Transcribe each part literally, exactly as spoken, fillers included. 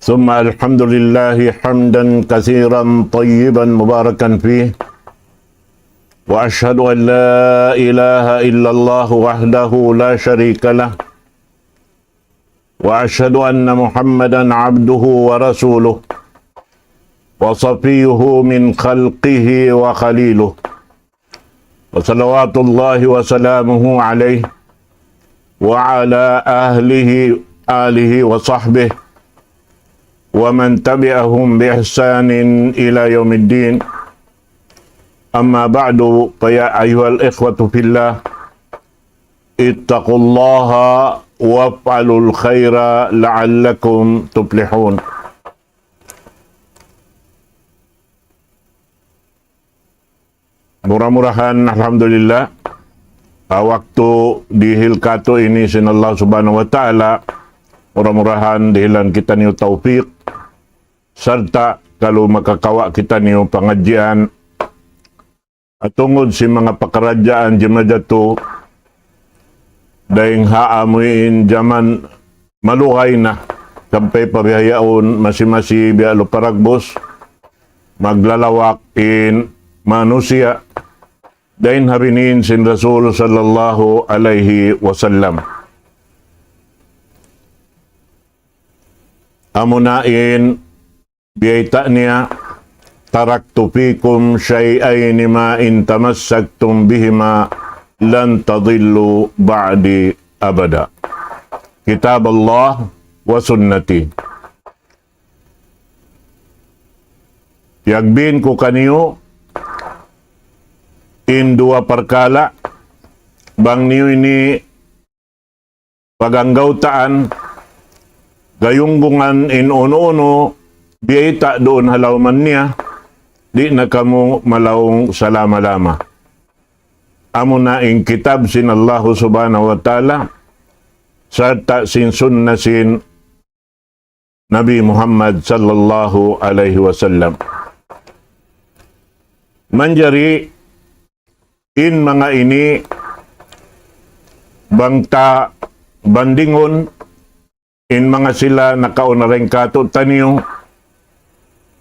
ثم الحمد لله حمدا كثيرا طيبا مباركا فيه، وأشهد أن لا إله إلا الله وحده لا شريك له، وأشهد أن محمدا عبده ورسوله، وصفيه من خلقه وخليله، وصلوات الله وسلامه عليه وعلى أهله، آله وصحبه ومن تبعهم بإحسان إلى يوم الدين. أما بعد، فيا أيها الإخوة في الله، اتقوا الله وافعلوا الخير لعلكم تفلحون. Mura-murahan, alhamdulillah, ha waktu dihil katu' ini sin Allah Subhanahu wa Ta'ala, mura-murahan dihilan kitaniyu tawfik, sarta' kalu makakawa' kitaniyu pangadjian, ha tungud sin manga pakaradjaan jimajatu, dayng ha amuin jaman malugay na, sampay pa bihaun masi-masi biya' lupa dagbus, maglalawak in manusiya', dayng ha binin sin Rasul sallallahu alayhi wasallam. Amuna in biyayta' niya, تركت فيكم شيئين ما إن تمسكتم بهما لن تضلوا بعدي أبدا. كتاب الله وسنتي. Piyagbin ku kaniyu in duwa parkala', bang niyu ini paganggawtaan, gayunggungan in unu-unu biyayta' duun ha lawman niya, di' na kamu malaung salama-lama. Amuna in kitab sin Allahu Subhanahu wa Ta'ala, sarta' sin sunna sin Nabi Muhammad sallallahu alayhi wasallam. Manjari in manga ini bang ta bandingun in manga sila nakauna dayn kātu'niyu,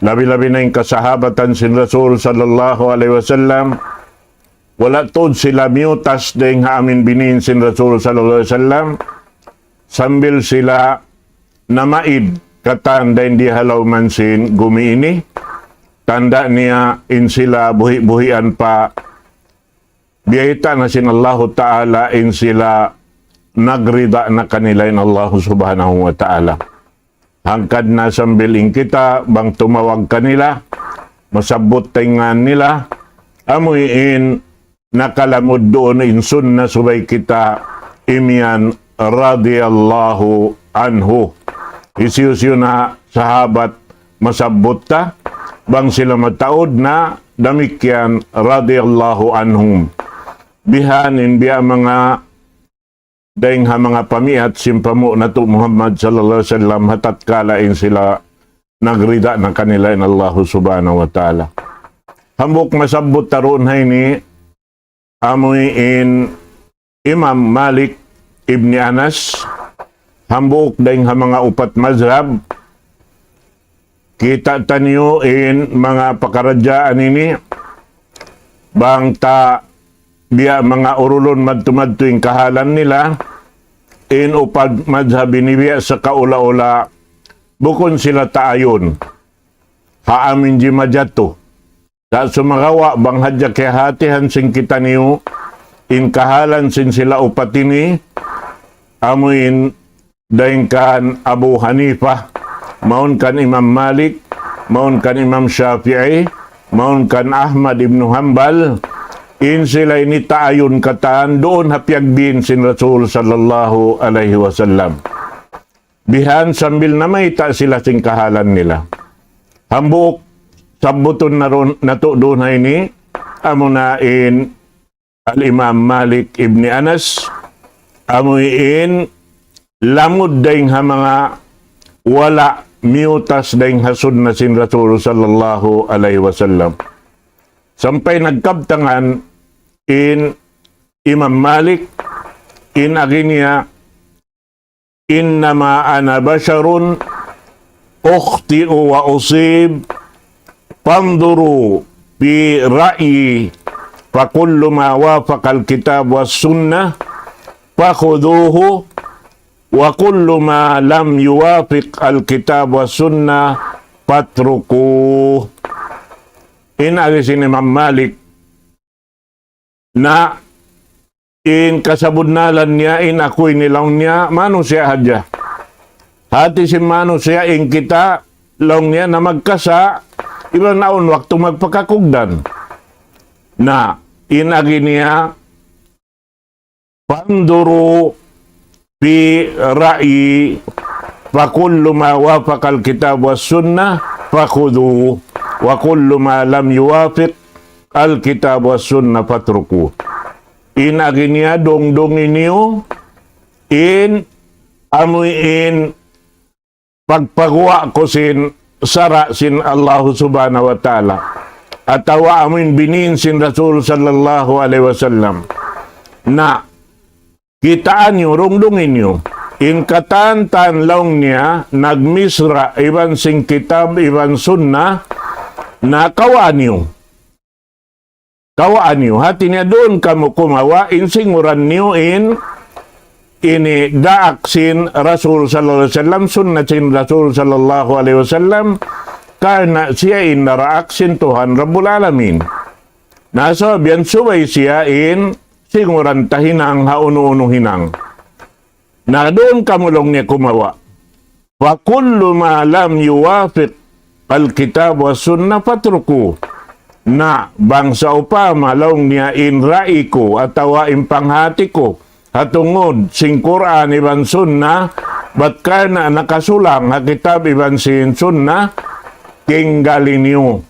labi-labi na in kasahabatan sin Rasul sallallahu alayhi wasallam, wala' tuud sila miyutas dayng ha amuin binin sin Rasul sallallahu alayhi wasallam, sambil sila namaid katan dayng di ha lawman sin gumi ini, tanda' niya in sila buhi'-buhian pa, biyayta' na sin Allahu Ta'ala in sila nagrida na kanila in Allahu Subhanahu wa Ta'ala. Hangkan na sambil in kita bang tumawag kanila, masabbut ta in ngan nila, amuin nakalamud duun in sunna subay kita imiyan radiyallahu anhu. Hisiyu-siyu na sahabat masabbut ta, bang sila mataud na damikkiyan radiyallahu anhum. Bihan in biya' manga dayng ha manga pamiyat sin panghu' natu' Muhammad sallallahu alayhi wasallam ha tatkala in sila nagrida na kanila in Allahu Subhanahu wa Ta'ala. Hambuuk masabbut ta duun ha ini, amuin Imam Malik ibni Anas, hambuuk dayng ha manga upat mazhab, kita' taniyu in manga pakaradjaan ini, bang ta biya' manga urulun madtu-madtu in kahalan nila, in upat mazhab ini biya' sa kaula-ula, bukun sila taayun ha amuin jimajatu. Sa' sumagawa' bang hadja kiyahatihan sin kitaniyu in kahalan sin sila upat ini, amuin dayng kan Abu Hanifa, mawn kan Imam Malik, mawn kan Imam Shafi'i, mawn kan Ahmad ibn Hanbal, in sila ini taayun katan duun ha piyagbin sin Rasul sallallahu alayhi wasallam. Bihan sambil namayta' sila sin kahalan nila. Hambuuk sabbutun na duun, natu' duun ha ini, amuna in Al-Imam Malik ibni Anas, amuin lamud dayng ha manga wala' miyutas dayng ha sunna sin Rasul sallallahu alayhi wasallam. Sampay nagkabtangan in Imam Malik, in agi niya, إنما أنا بشر أخطئ وأصيب، فانظروا في رأيي، فكل ما وافق الكتاب والسنة فخذوه، وكل ما لم يوافق الكتاب والسنة فاتركوه. In agi sin Imam Malik, na in kasabunnalan niya, in aku ini laung niya, manusiya' hadja. Hati sin manusiya' in kita laung niya na magkasa', iban awn waktu magpakakugdan. Na in agi niya, فانظروا في رأيي، فكل ما وافق الكتاب والسنة فخذوه، وكل ما لم يوافق الكتاب والسنة فاتركوه. In agi niya, dungdungi niyu in amu in pagpaguwa' ku sin sara' sin Allahu Subhanahu wa Ta'ala, atawa amu in binin sin Rasul sallallahu alayhi wasallam. Na kitaa niyu, dungdungi niyu in katan-katan laung niya nagmisra' iban sin kitab iban sunnah, na kawaa niyu. Kawaa niyu. Hati niya duun kamu kumawa' in singuran niyu in ini daak sin Rasul sallallahu alayhi wasallam, sunnat sin Rasul sallallahu alayhi wasallam, karna' siya in naraak sin Tuhan Rabbul Alamin. Na sabab yan subay siya in singuran ta hinang ha unu-unu hinang. Na duun kamu laung niya kumawa'. فكل ما لم يوافق الكتاب والسنة فاتركوه. Na bang sawpama laung niya in rai ku atawa in panghati ku ha tungud sin Qur'an iban Sunnah, bat karna' nakasulang ha kitab iban sin Sunnah, tinggali niyu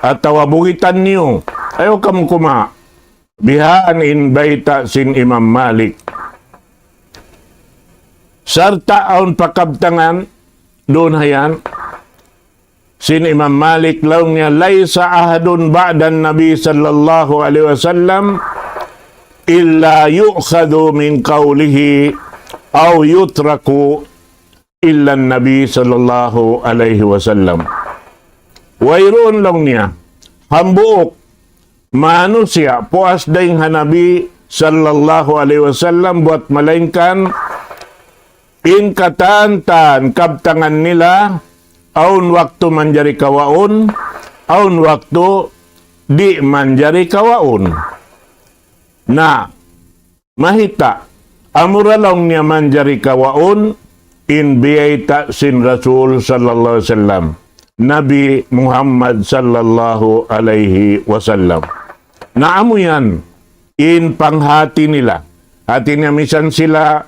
atawa bugitan niyu. Ayaw kamu kumawa'. Bihaan in bayta' sin Imam Malik. Sarta' awn pa kabtangan duun ha yan sin Imam Malik, laung niya, ليس أحد بعد النبي صلى الله عليه وسلم إلا يؤخذ من قوله أو يترك إلا النبي صلى الله عليه وسلم. Wayruun laung niya hambuuk manusiya' puas dayn ha Nabi sallallahu alayhi wasallam buwat malaingkan in katan-katan kabtangan nila, awn waktu manjari kawaun, awn waktu di' manjari kawaun. Na mayta', amura laung niya manjari kawaun in biyayta' sin Rasul sallallahu alayhi wasallam, Nabi Muhammad sallallahu alayhi wasallam. Na amu yan in panghati nila. Hati niya misan sila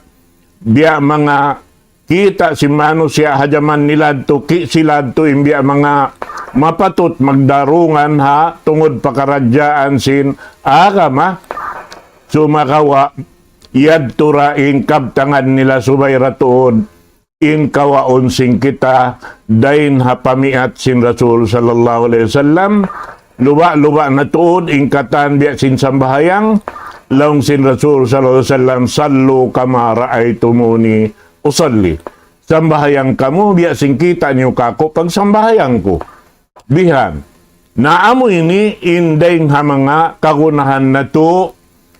biya' manga kita' sin manusiya' ha jaman nila yadtu, ki-, sila yadtu in biya' manga mapatut magdarungan ha tungud pakaradjaan sin agama. Sumagawa' yadtu ra in kabtangan nila subay ra tuud in kawaun sin kita dayn ha pamiyat sin Rasul sallallahu alayhi wasallam. Luba'-luba' na tuud in katan biya' sin sambahayang, laung sin Rasul sallallahu alayhi wasallam, صلوا كما رأيتموني أصلي. Sambahayang kamu biya' sin kita' niyu kaku' pagsambahayang ku. Bihan. Na amu ini in dayng ha manga kagunahan natu',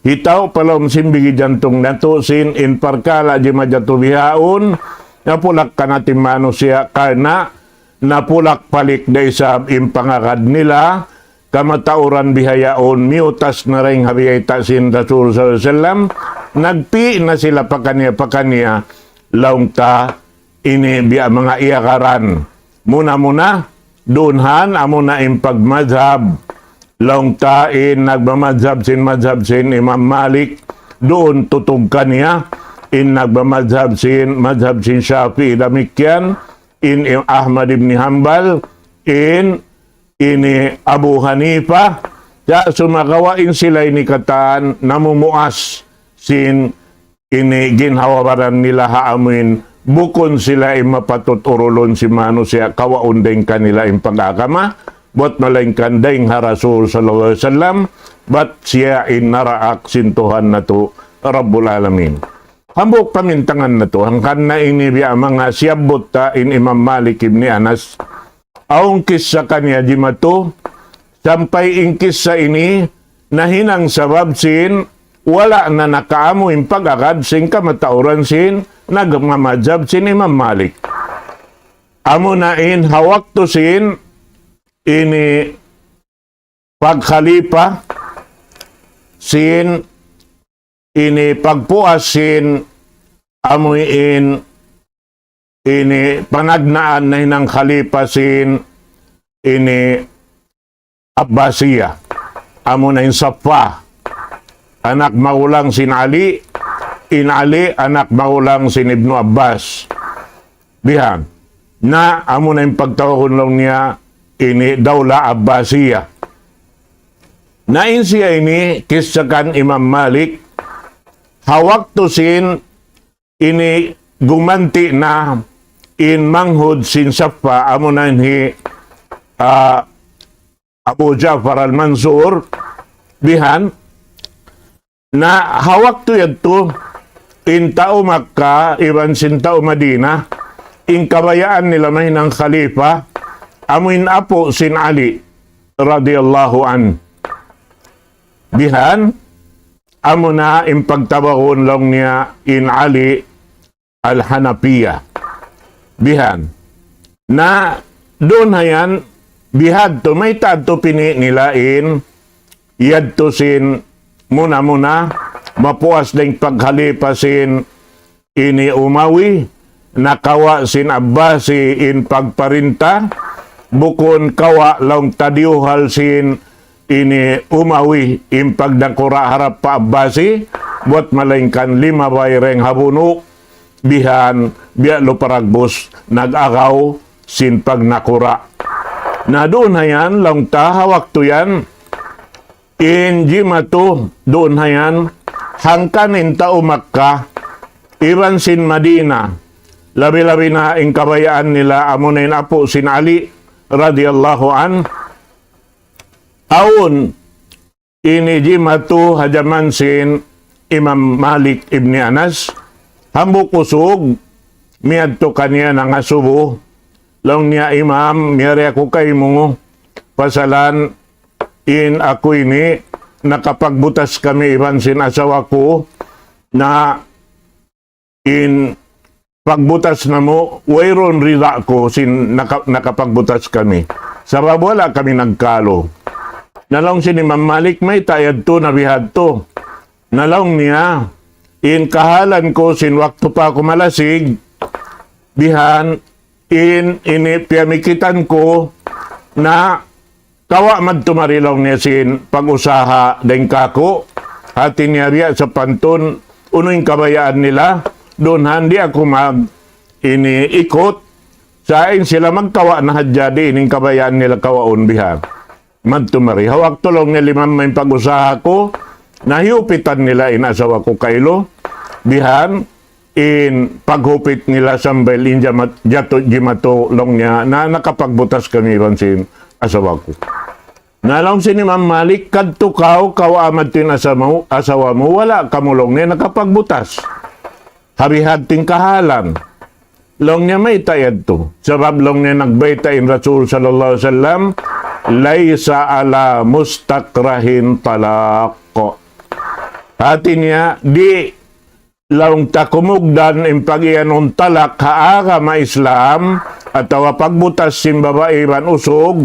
hitaw pa lawm sin bigi jantung natu', sin in parkala' jimajatu bihaun, napulak kanati' manusiya' karna' napulak palik da isab in pangagad nila, kamatauran bihaun miyutas na dayng ha biyayta' sin Rasul sallallahu alayhi wasallam, nagpi' na sila pakaniya-pakaniya, laung ta ini biya' manga iyagaran. Muna-muna, duun han, amuna in pagmadhab. Laung ta in nagmamadhab sin madhab sin Imam Malik, duun tutug kaniya, in nagmamadhab sin madhab sin Shafi'i damikkiyan, in Ahmad ibn Hanbal, in ini Abu Hanifa, sa' sumagawa' in sila ini katan namumuas sin ini ginhawa-baran nila ha amuin bukun sila in mapatut urulun sin manusiya' kawaun dayng kanila in pag-agama, buwat malaingkan dayng ha Rasul sallallahu alayhi wasallam, bat siya in naraak sin Tuhan natu' Rabbul Alamin. Hambuuk pamintangan natu', hangkan na ini biya' manga siyabbut ta in Imam Malik ibn Anas. Awn kissa kaniya jimatu, sampay in kissa ini nahinang sabab sin wala' na nakaamu in pag-agad sin kamatauran sin nagmamadhab sin Imam Malik. Amuna in ha waktu sin ini pagkhalifa sin ini pagpuas sin amuin ini panagnaan nahinang khalifa sin ini Abbasiya. Amuna in Saffa, anak magulang sin Ali, in Ali anak magulang sin Ibnu Abbas. Bihan. Na amuna in pagtawagun laung niya ini Dawla Abbasiya. Na in siya ini, kissa kan Imam Malik, ha waktu sin ini gumanti' na in manghud sin Saffa, amuna in hi, ah, Abu Ja'far al-Mansur, bihan, na ha waktu yadtu, in tau Makkah, iban sin tau Madinah, in kabayaan nila mahinang khalifa, amu in apu' sin Ali, radiyallahu anhu. Bihan, amuna in pagtawagun laung niya in Ali al-Hanafiya. Bihan. Na duun hayan, bihadtu, mayta' tu pini' nila in, yadtu sin muna-muna, mapuas dayn pagkhalifa sin ini Umawi, nakawa' sin Abbasi in pagparinta, bukun kawa' laung ta diyuhal sin ini Umawi in pagnakura' harap pa Abbasi, buwat malaingkan limabay dayn ha bunu', bihan, biya' lu paragbus, nag-agaw sin pagnakura'. Na duun hayan, laung ta ha waktu yan, in jimatu duun hayan, hangkan in tau Makkah, iban sin Madinah, labi-labi na in kabayaan nila amuna in apu' sin Ali, radiyallahu anhu, awn ini jimatu ha jaman sin Imam Malik ibn Anas, hambuuk usug, miyadtu kaniya nangasubu, laung niya, "Imam, miyari aku kaymu, pasalan in aku ini, nakapagbutas kami iban sin asawa ku, na in pagbutas namu', wayruun rida ku sin naka-, nakapagbutas kami. Sabab wala' kami nagkalu." Na laung sin Imam Malik, "Mayta' yadtu na bihadtu?" Na laung niya, "In kahalan ku sin waktu pa aku malasig, bihan, in ini piyamikitan ku na kawa' madtu mari," laung niya, "sin pag-usaha dayn kāku'." Hāti niya biya' sapantun, unu in kabayaan nila, duun ha di' aku mag ini ikut, sa' in sila magkawa' na hadja di' in kabayaan nila kawaun bihan. Madtu mari. Ha waktu laung niya limamma in pag-usaha ku, na hiyupitan nila in asawa ku kailu, bihan, in paghupit nila sambil in jamat-, jatu-, jimatu laung niya, na nakapagbutas kami iban sin asawa ku. Na laung sin Imam Malik, "Kadtu kaw, kawa' madtu in asawa mu, asawa mu, wala' kamu laung niya nakapagbutas ha bihadtu in kahalan." Laung niya, "Mayta' yadtu?" Sabab laung niya nagbayta' in Rasul sallallahu alayhi wasallam, "ليس على مستكره طلاق." Hāti niya, di' laung ta kumugdan in pag-iyanun talak ha agama Islam, atawa pagbutas sin babai iban usug,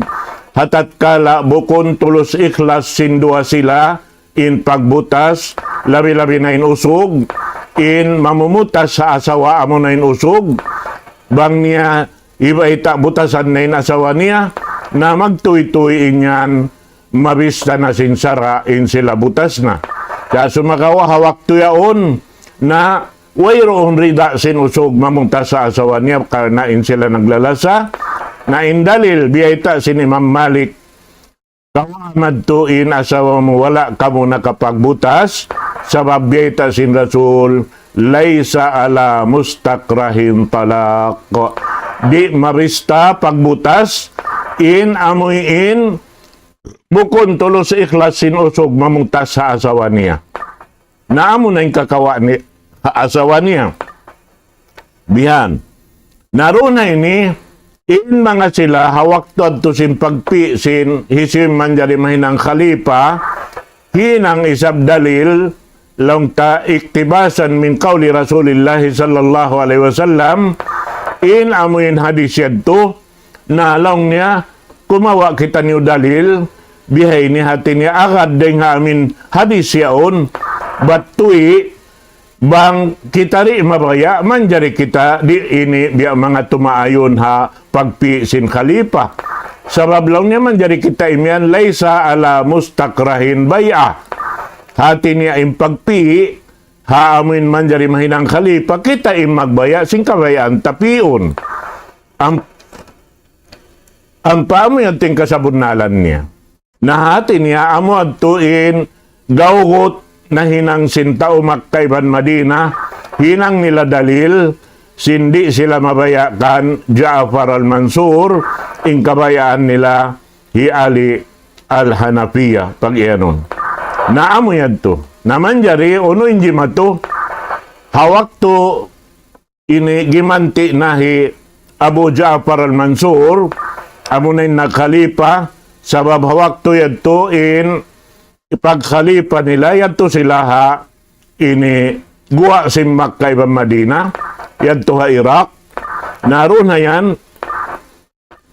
ha tatkala bukun tulus ikhlas sin duwa sila, in pagbutas, labi-labi na in usug, in mamumutas ha asawa amuna in usug, bang niya ibayta' butasan na in asawa niya, na magtuy-tuy in yan, mabista na sin sara' in sila butas na. Sa' sumagawa' ha waktu yaun, na wayruun rida sin usug mamutas ha asawa niya karna' in sila naglalasa, na in dalil, biyayta' sin Imam Malik, "Kawa' madtu in asawa mu, wala' kamu nakapagbutas," sabab biyayta' sin Rasul, "ليس على مستكره طلاق." Di' mabista pagbutas, in amuin bukun tulus ikhlas sin usug mamutas ha asawa niya. Na amuna in kakawa' ni-, ha asawa niya. Bihan. Na duun ha ini, in manga sila, ha waktu yadtu sin pagpi' sin hisiyu in manjari mahinang khalifa, hinang isab dalil, laung ta اقتباسا من قول رسول الله صلى الله عليه وسلم, in amu in hadis yadtu, na laung niya, kumawa' kitaniyu dalil, biha ini hati niya agad dayng ha amu in hadis yaun, bat tuwi', bang kita di' mabaya', manjari kita di' ini biya' manga tumaayun ha pagpi' sin khalifa. Sabab laung niya manjari kita imiyan, ليس على مستكره بيعة. Hati niya in pagpi', ha amu in manjari mahinang khalifa, kita in magbaya' sin kabayaan ta pi'un. Am-, ampa amu yan in kasabunnalan niya. Na hati niya amu yadtu in gawgut nahinang sin tau Makkah iban Madina, hinang nila dalil, sin di' sila mabaya' kan Ja'far al-Mansur, in kabayaan nila hi Ali al-Hanafiya, pag-iyanun. Na amu yadtu. Na manjari, unu in jimatu, ha waktu ini gimanti' na hi Abu Ja'far al-Mansur, amu na in nagkhalifa, sabab ha waktu yadtu in pagkhalifa nila, yadtu sila ha ini guwa' sin Makkah iban Madina, yadtu ha Iraq. Na duun na yan,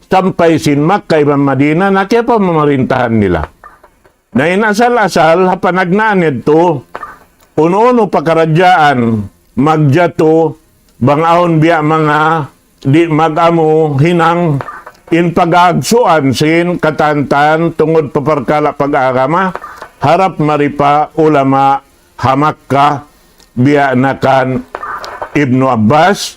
sampay sin Makkah iban Madina, na kiyapamarintahan nila. Na in asal-asal, ha panagnaan yadtu, unu-unu pakaradjaan, magjatu, bang awn biya' manga, di' mag-amu hinang, in pag-aagsuan sin katantan, tungud pa parkala' pag-agama, harap mari pa ulama, ha Makkah, biya' na kan Ibnu Abbas,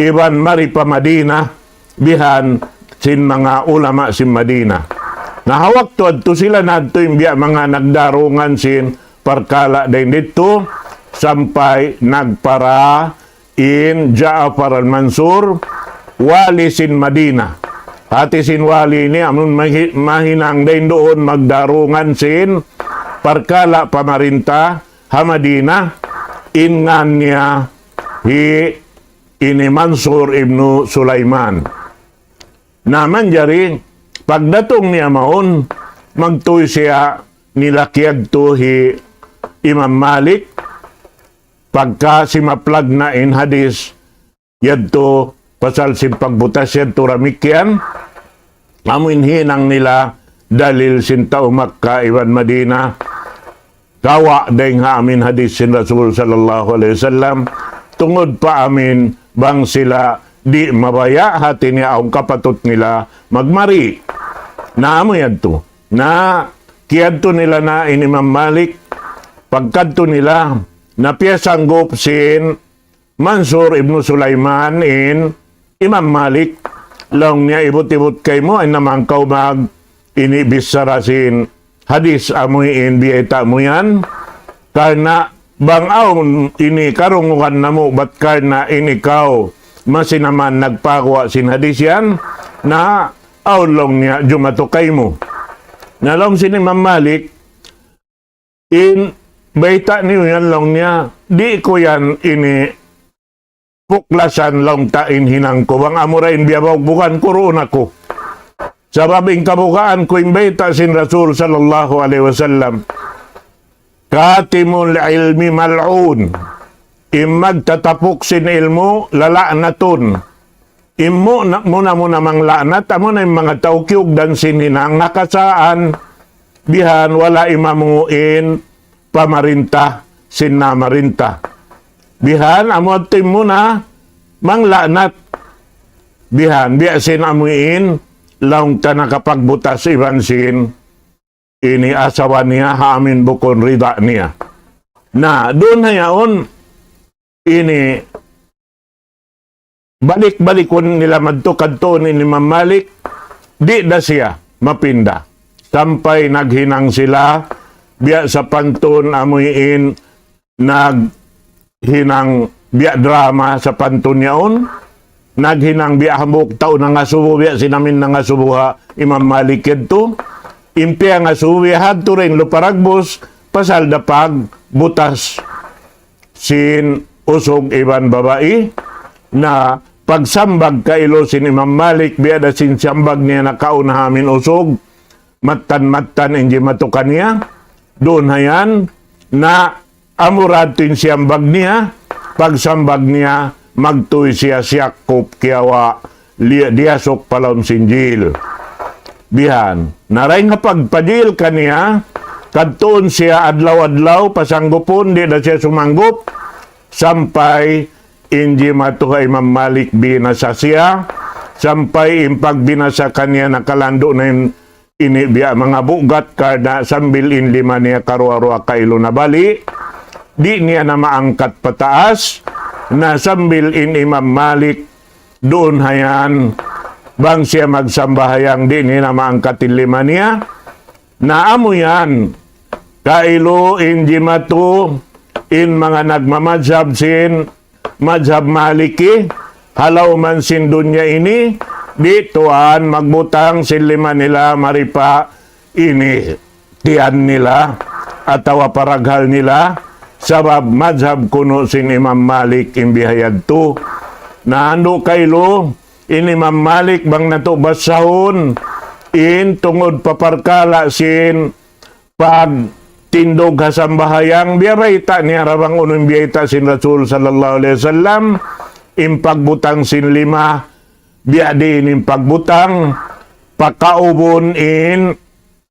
iban mari pa Madina, bihan sin manga ulama sin Madina. Na ha waktu yadtu sila na yadtu in biya' manga nagdarungan sin parkala' dayn didtu, sampay nagpara in Ja'far al-Mansur, wali sin Madina. Hati sin wali ini amun mahi-, mahinang dayn duun magdarungan sin parkala' pamarinta ha Madina, in ngan niya hi ini Mansur ibnu Sulaiman. Na manjari, pagdatung niya mawn, magtuy siya nila kiyadtu hi Imam Malik, pagka simaplag na in hadis yadtu pasal sin pagbutas yadtu damikkiyan, amu in hinang nila dalil sin tau Makkah iban Madina, kawa' dayng ha amu in hadis sin Rasul sallallahu alayhi wasallam, tungud pa amu in bang sila di' mabaya', hati niya awn kapatut nila magmari. Na amu yadtu. Na kiyadtu nila na in Imam Malik, pagkadtu nila, na piyasanggup sin Mansur ibnu Sulaiman in Imam Malik, laung niya, ibut-ibut kaymu, ay naman kaw mag ini bichara sin hadis amu in biyayta' mu yan, karna' bang awn ini karungugan namu', bat karna' in ikaw masi naman nagpaguwa' sin hadis yan, na awn laung niya jumatu kaymu. Na laung sin Imam Malik, in bayta' niyu yan laung niya, di' ku yan ini puklasan laung ta in hinang ku. Bang amura in biyabawgbugan ku duun aku. Sabab in kabugaan ku in bayta' sin Rasul sallallahu alayhi wasallam. كاتم العلم ملعون. In magtatapuk sin ilmu', lala'natun. In mu-, na-, muna-muna mangla'nat, amuna in manga tau kiyugdan sin hinang, nakasaan, bihan, wala' imamu in pamarinta, sin namarinta. Bihan, amu yadtu in muna, mangla'nat. Bihan, biya' sin amu in, laung ta nakapagbutas iban sin ini asawa niya, ha amu in bukun rida niya. Na, duun na yaun, ini, balik-balikun nila madtu kadtuun in Imam Malik, di' da siya mapinda. Sampay naghinang sila, biya' sapantun amu in naghinang biya' drama sapantun yaun, naghinang biya' hambuuk tau nangasubu, biya' sin amu in nangasubu ha Imam Malik yadtu. In piyangasubu, biya' hadtu da in lupa dagbus, pasal da pagbutas sin usug iban babai, na pagsambag kailu sin Imam Malik, biya' da sin sambag niya nakauna ha amin usug, mattan-mattan in jimatu kaniya, duun hayan, na amura tuud in siyambag niya, pagsambag niya, magtuy siya siyakup kiyawa', li-, diyasuk pa lawm sin jil. Bihan, na dayn ha pagpajil kaniya, kadtuun siya adlaw-adlaw, pasanggupun, di' da siya sumanggup, sampay in jimatu ha Imam Malik binasa siya, sampay in pagbinasa kaniya nakalandu' na in ini biya' manga bugat karna' sambil in lima niya karuwa-ruwa kailu nabali', di' niya na maangkat pataas, na sambil in Imam Malik duun hayan, bang siya magsambahayang di' niya na maangkat in lima niya, na amu yan, kailu in jimatu, in manga nagmamadhab sin madhab Maliki, ha lawm sin dunya ini, di' tuud magbutang sin lima nila mari pa ini, tiyan nila, atawa paraghal nila, sabab madhab kunu' sin Imam Malik in bihayadtu. Na andu' kailu, in Imam Malik bang natu' basahun, in tungud pa parkala' sin pagtindug ha sambahayang, biya' bayta' niya ra bang unu in biyayta' sin Rasul sallallahu alayhi wasallam, in pagbutang sin lima, biya' diin in pagbutang, pakaubun in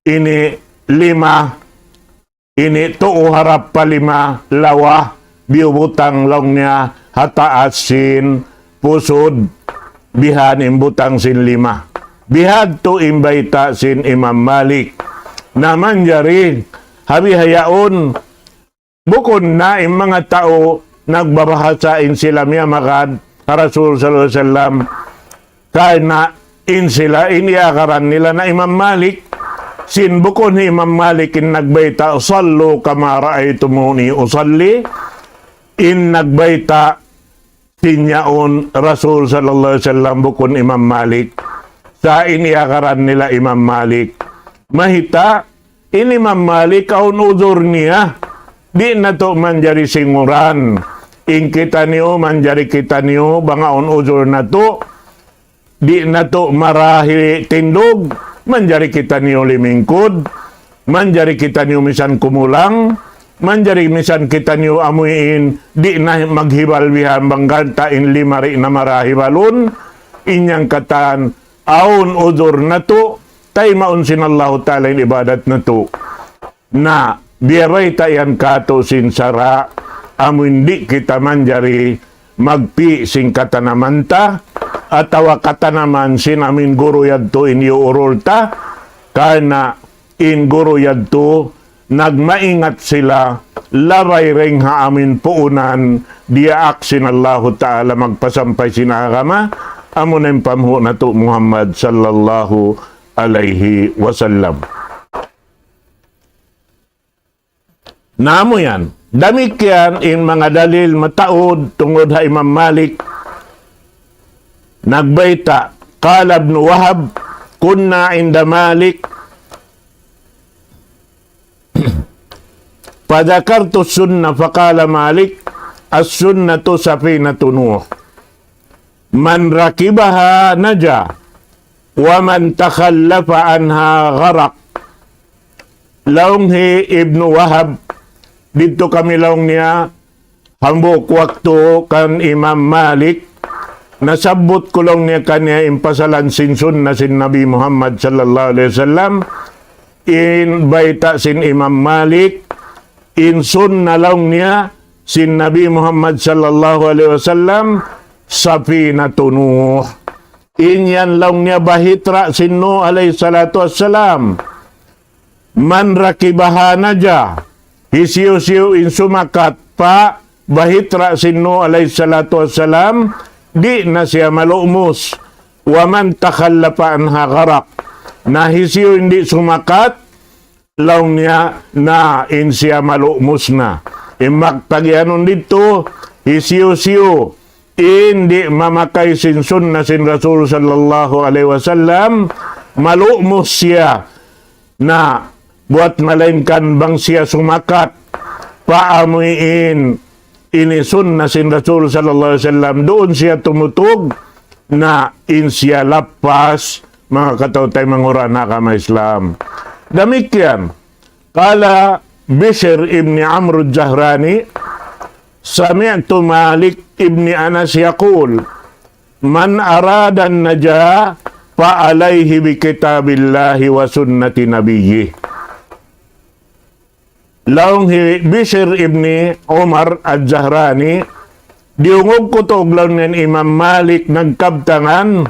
ini lima, ini tuu harap pa lima lawa, biyubutang laung niya ha taas sin pusud, bihan in butang sin lima. Bihadtu in bayta' sin Imam Malik. Na manjari, ha bihaun, bukun na in manga tau nagbabahasa in sila miyamagad ha Rasul sallallahu alayhi wasallam, karna' in sila in iyagaran nila na Imam Malik, sin bukun hi Imam Malik in nagbayta', "صلوا كما رأيتموني أصلي," in nagbayta' sin yaun Rasul sallallahu alayhi wasallam, bukun Imam Malik. Sa' in iyagaran nila Imam Malik. Mayta', in Imam Malik awn uzur niya, di' natu' manjari singuran. In kitaniyu, manjari kitaniyu, bang awn uzur natu', di' natu' marahi tindug, manjari kitaniyu limingkud, manjari kitaniyu misan kumulang, manjari misan kitaniyu amuin, di' na maghibal bihan bang ganta' in lima di' na marahibalun, in yan katan, awn uzur natu', taymaun sin Allahu Ta'ala in ibadat natu'. Na, biya' bayta' yan katu' sin sara', amu in di' kita manjari magpi' sin katanaman ta, atawa katanaman sin amu in guru yadtu in iyuurul ta, karna' in guru yadtu, nagmaingat sila, labay dayn ha amu in puunan, diyaak sin Allahu Ta'ala magpasampay sin agama, amu na in panghu' natu' Muhammad sallallahu alayhi wasallam. Na amu yan. Damikkiyan in manga dalil mataud tungud ha Imam Malik. Nagbayta', قال ابن وهب: كنا عند مالك فذكرت السنة فقال مالك: السنة سفينة نوح، من ركبها نجا ومن تخلف عنها غرق. Laung hi Ibnu Wahab, didtu kami laung niya, hambuuk waktu kan Imam Malik, nasabbut ku laung niya kaniya in pasalan sin sunna sin Nabi Muhammad sallallahu alayhi wasallam, in bayta' sin Imam Malik, in sunna laung niya sin Nabi Muhammad sallallahu alayhi wasallam, safinatu Nuh. In yan laung niya bahitra' sin Nuh alayhi salatu wassalam. من ركبها نجا. Hisiyu-siyu in sumakat pa bahitra' sin Nuh alayhi salatu wassalam, di' na siya malu'mus. ومن تخلف عنها غرق. Na hisiyu in di' sumakat, laung niya na in siya malu'mus na. In magtagianun didtu, hisiyu-siyu in di' mamakay sin sunna sin Rasul sallallahu alayhi wasallam, malu'mus siya. Na buwat malaingkan bang siya sumakat pa amuin ini sunna sin Rasul sallallahu alayhi wasallam, duun siya tumutug, na in siya lappas, manga kataw-taymanghuran ha agama Islam. Damikkiyan, قال بشر بن عمرو الجهراني: سمعت مالك بن أنس يقول: من أراد النجاة فعليه بكتاب الله وسنة نبيه. Laung hi Bishr ibn Umar Al-Jahrani, diyungug ku tuud laung niya in Imam Malik nagkabtangan,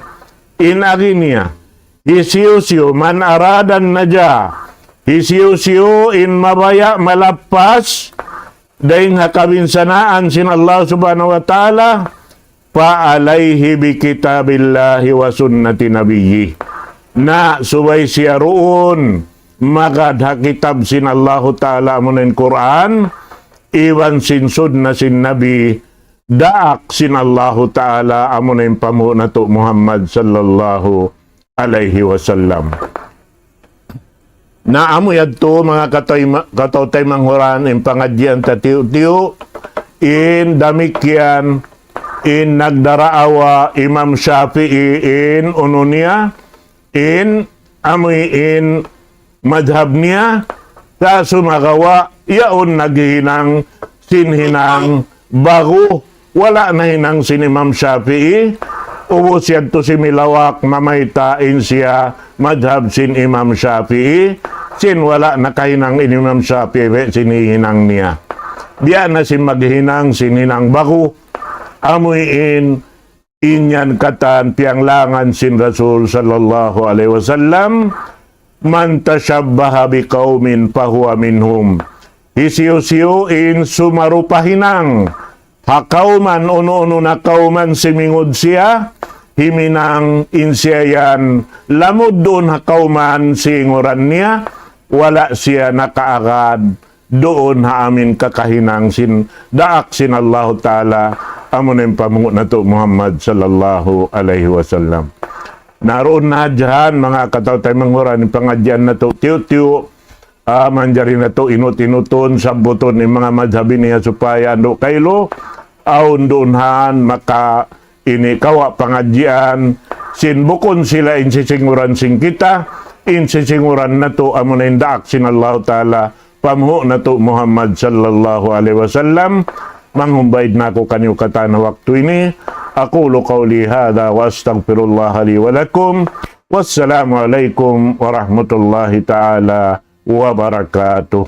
in agi niya, hisiyu-siyu, من أراد النجاة, hisiyu-siyu in mabaya' malappas dayn ha kabinsanaan sin Allah Subhanahu wa Ta'ala, فعليه بكتاب الله وسنة نبيه. Na subay siya duun magad ha kitab sin Allahu Ta'ala, amuna in Qur'an, iban sin sunna sin Nabi, daak sin Allahu Ta'ala, amuna in panghu' natu' Muhammad sallallahu alayhi wasallam. Na amu yadtu, manga kataw-, kataw-taymanghuran, in pangadjian ta tiyu'-tiyu', in damikkiyan, in nagdaraawa Imam Shafi'i, in unu niya, in amuin madhab niya, sa' sumagawa', yaun naghihinang sin hinang ba'gu, wala' nahinang sin Imam Shafi'i, ubus yadtu similawak mamayta' in siya madhab sin Imam Shafi'i, sin wala' nakahinang in Imam Shafi'i, we' sin hihinang niya. Biya' na sin maghinang sin hinang ba'gu, amuin in yan katan piyanglangan sin Rasul sallallahu alayhi wasallam, من تشبه بقوم فهو منهم. Hisiyu-siyu in sumarupa hinang ha kawman, unu-unu na kawman simingud siya, himinang in siya yan lamud duun ha kawman singuran niya, wala' siya nakaagad duun ha amuin kakahinang sin daak sin Allahu Ta'ala, amuna in panghu' natu' Muhammad sallallahu alayhi wasallam. Na duun na hadja yan, manga kataw-taymanghuran, in pangadjian natu' tiyu'-tiyu', ah, manjari natu' inut-inutun, sabbutun in manga madhab ini ha supaya andu' kailu, awn duun han maka ini kawa' pangadjian, sin bukun sila in sisinguran sin kita, in sisinguran natu' amuna in daak sin Allahu Ta'ala, panghu' natu' Muhammad sallallahu alayhi wasallam. Manghumbay na aku kaniyu katan ha waktu ini. أقول قولي هذا وأستغفر الله لي ولكم. والسلام عليكم ورحمة الله تعالى وبركاته.